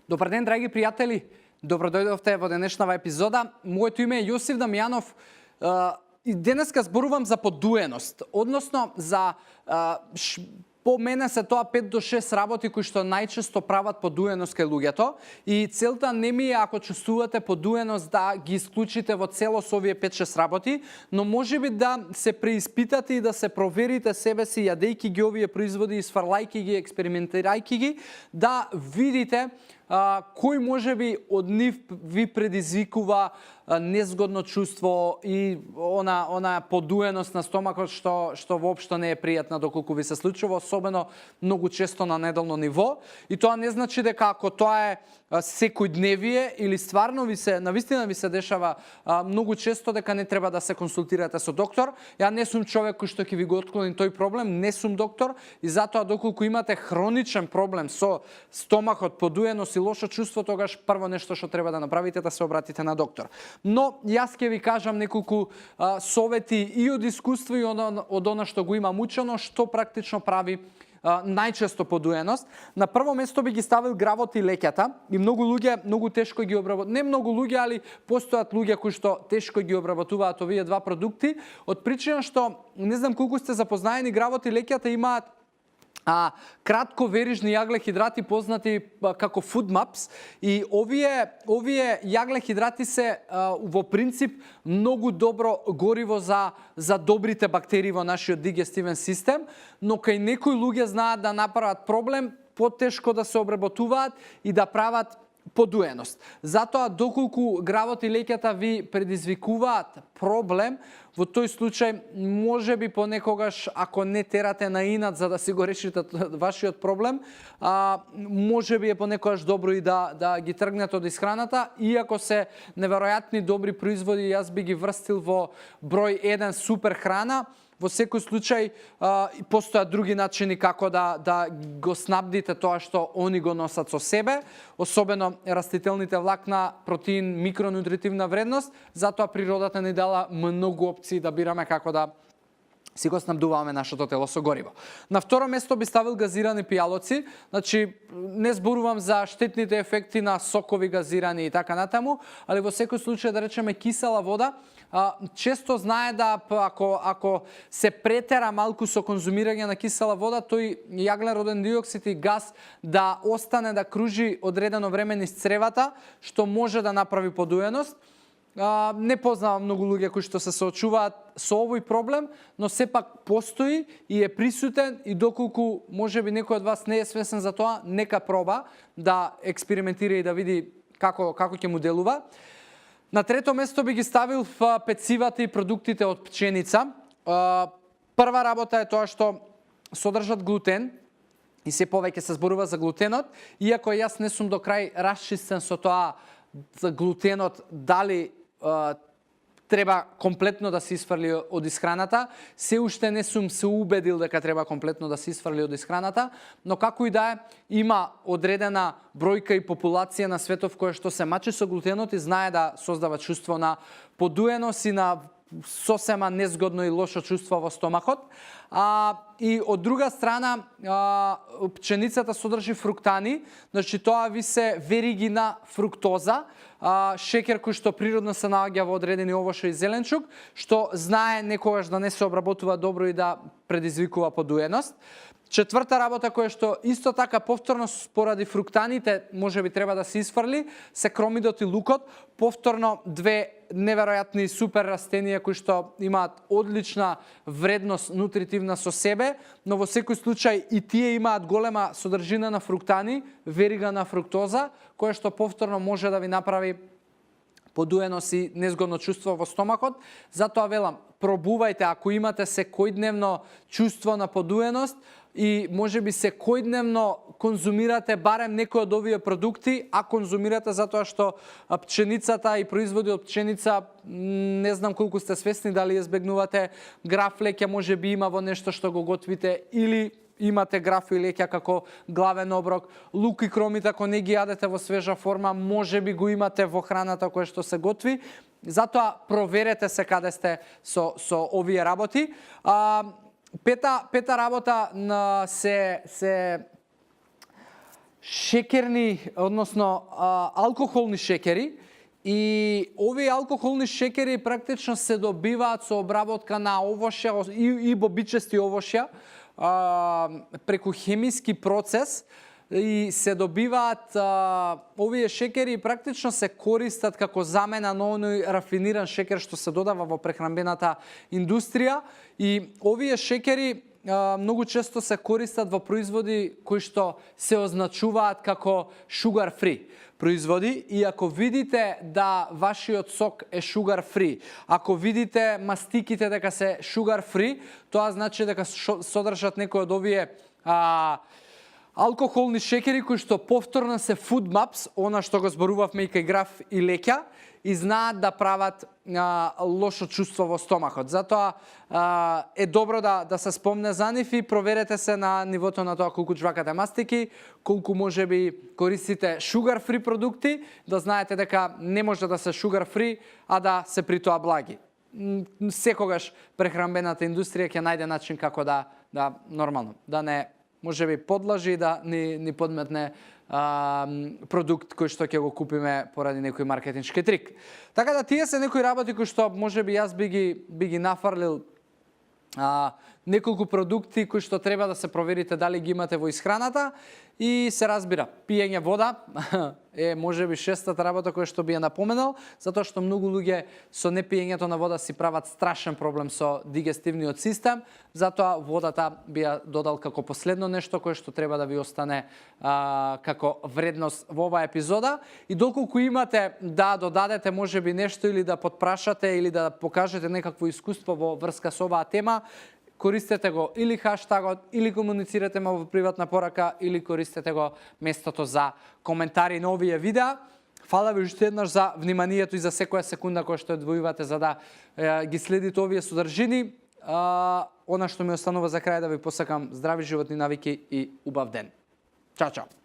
Добар ден, драги пријатели. Добро дојдовте во денешнава епизода. Моето име е Јосиф Дамјанов. И денеска зборувам за подуеност, односно за по мене се тоа 5 до 6 работи кои што најчесто прават подуеност кај луѓето и целта не ми е ако чувствувате подуеност да ги исклучите во целост овие 5-6 работи, но можеби да се преиспитате и да се проверите себе си јадејќи ги овие производи, сварлајќи ги, експериментирајќи ги, да видите кој можеби од нив ви предизвикува незгодно чувство и она подуеност на стомакот што воопшто не е пријатна доколку ви се случува, особено многу често на неделно ниво. И тоа не значи дека ако тоа е секојдневие или стварно навистина ви се дешава многу често, дека не треба да се консултирате со доктор. Ја не сум човек кој што ќе ви го отклони тој проблем, не сум доктор и затоа доколку имате хроничен проблем со стомахот, подуеност и лошо чувство, тогаш прво нешто што треба да направите да се обратите на доктор. Но јас ќе ви кажам неколку совети и од искуство и од она што го имам учено, што практично прави најчесто подуеност. На прво место би ги ставил гравот и леќата. И многу луѓе многу тешко ги обработуваат. Не многу луѓе, али постојат луѓе кои што тешко ги обработуваат овие два продукти, од причина што не знам колку сте запознаени, гравот и леќата имаат кратко верижни јаглехидрати познати како FODMAPs и овие јаглехидрати се во принцип многу добро гориво за добрите бактерии во нашиот дигестивен систем, но кај некои луѓе знаат да направат проблем, потешко да се обработуваат и да прават подуеност. Затоа доколку гравот и леќата ви предизвикуваат проблем, во тој случај можеби понекогаш ако не терате на инат за да си го решите вашиот проблем, можеби е понекогаш добро и да ги тргнете од исхраната, иако се неверојатни добри производи, јас би ги врстил во број 1 супер храна. Во секој случај постојат други начини како да го снабдите тоа што они го носат со себе, особено растителните влакна, протеин, микронутритивна вредност, затоа природата ни дала многу опции да бираме како да си го снабдуваме нашето тело со гориво. На второ место би ставил газирани пијалоци, значи не зборувам за штетните ефекти на сокови газирани и така натаму, али во секој случај да речеме кисела вода, често знае да ако се претера малку со конзумирање на кисела вода, тој јаглероден диоксид и газ да остане да кружи одредено време низ цревата, што може да направи подуеност. Не познавам многу луѓе кои што се соочуваат со овој проблем, но сепак постои и е присутен и доколку можеби некој од вас не е свесен за тоа, нека проба да експериментира и да види како ќе му делува. На трето место би ги ставил пецивата и продуктите од пченица. Прва работа е тоа што содржат глутен и се повеќе се зборува за глутенот, иако јас не сум до крај расчистен со тоа за глутенот дали треба комплетно да се исфрли од исхраната. Се уште не сум се убедил дека треба комплетно да се исфрли од исхраната, но како и да е, има одредена бројка и популација на светов која што се мачи со глутенот и знае да создава чувство на подуеност и на сосема незгодно и лошо чувство во стомахот. И од друга страна, пченицата содржи фруктани, значи тоа ви се вериги на фруктоза, шеќер кој што природно се наоѓа во одредени овошје и зеленчук, што знае некогаш да не се обработува добро и да предизвикува подуеност. Четврта работа која што исто така повторно поради фруктаните можеби треба да се исфрли, се кромидот и лукот, повторно две неверојатни супер растенија кои што имаат одлична вредност нутритивна со себе, но во секој случај и тие имаат голема содржина на фруктани, верига на фруктоза, која што повторно може да ви направи подуеност и незгодно чувство во стомакот. Затоа велам, пробувајте ако имате секојдневно чувство на подуеност и можеби секојдневно конзумирате барем некој од овие продукти, а конзумирате затоа што пченицата и производи од пченица, не знам колку сте свесни дали ја избегнувате граф леќа, можеби има во нешто што го готвите или имате граф и леќа како главен оброк, лук и кромит ако не ги јадете во свежа форма, можеби го имате во храната која што се готви. Затоа проверете се каде сте со овие работи. Пета работа шекерни, односно алкохолни шекери, и овие алкохолни шекери практично се добиваат со обработка на овошја и бобичести овошја преку хемиски процес, и се добиваат овие шекери и практично се користат како замена на оној рафиниран шекер што се додава во прехранбената индустрија, и овие шекери многу често се користат во производи кои што се означуваат како sugar free производи, и ако видите да вашиот сок е sugar free, ако видите мастиките дека се sugar free, тоа значи дека содржат некои од овие алкохолни шекери кои што повторно се food maps, она што го зборувавме и кај граф и леќа, и знаат да прават лошо чувство во стомахот. Затоа е добро да се спомне за нив, и проверете се на нивото на тоа колку жвакате мастики, колку можеби користите sugar free продукти, да знаете дека не може да се sugar free, а да се при тоа благи. Секогаш прехранбената индустрија ќе најде начин како да нормално, да не можеби подлажи, да ни подметне продукт кој што ќе го купиме поради некој маркетиншки трик. Така да тие се некои работи кои што можеби јас би ги нафрлил, неколку продукти кои што треба да се проверите дали ги имате во исхраната, и се разбира, пиење вода е можеби шестата работа која што би ја напоменал, затоа што многу луѓе со непиењето на вода си прават страшен проблем со дигестивниот систем, затоа водата би ја додал како последно нешто кое што треба да ви остане како вредност во оваа епизода. И доколку имате да додадете можеби нешто, или да потпрашате, или да покажете некакво искуство во врска со оваа тема, користете го или хаштагот, или комуницирате ме во приватна порака, или користете го местото за коментари на овие видеа. Фала ви уште еднаш за вниманието и за секоја секунда која што одвојувате за да ги следите овие содржини. Она што ми останува за крај да ви посакам здрави животни навики и убав ден. Чао, чао!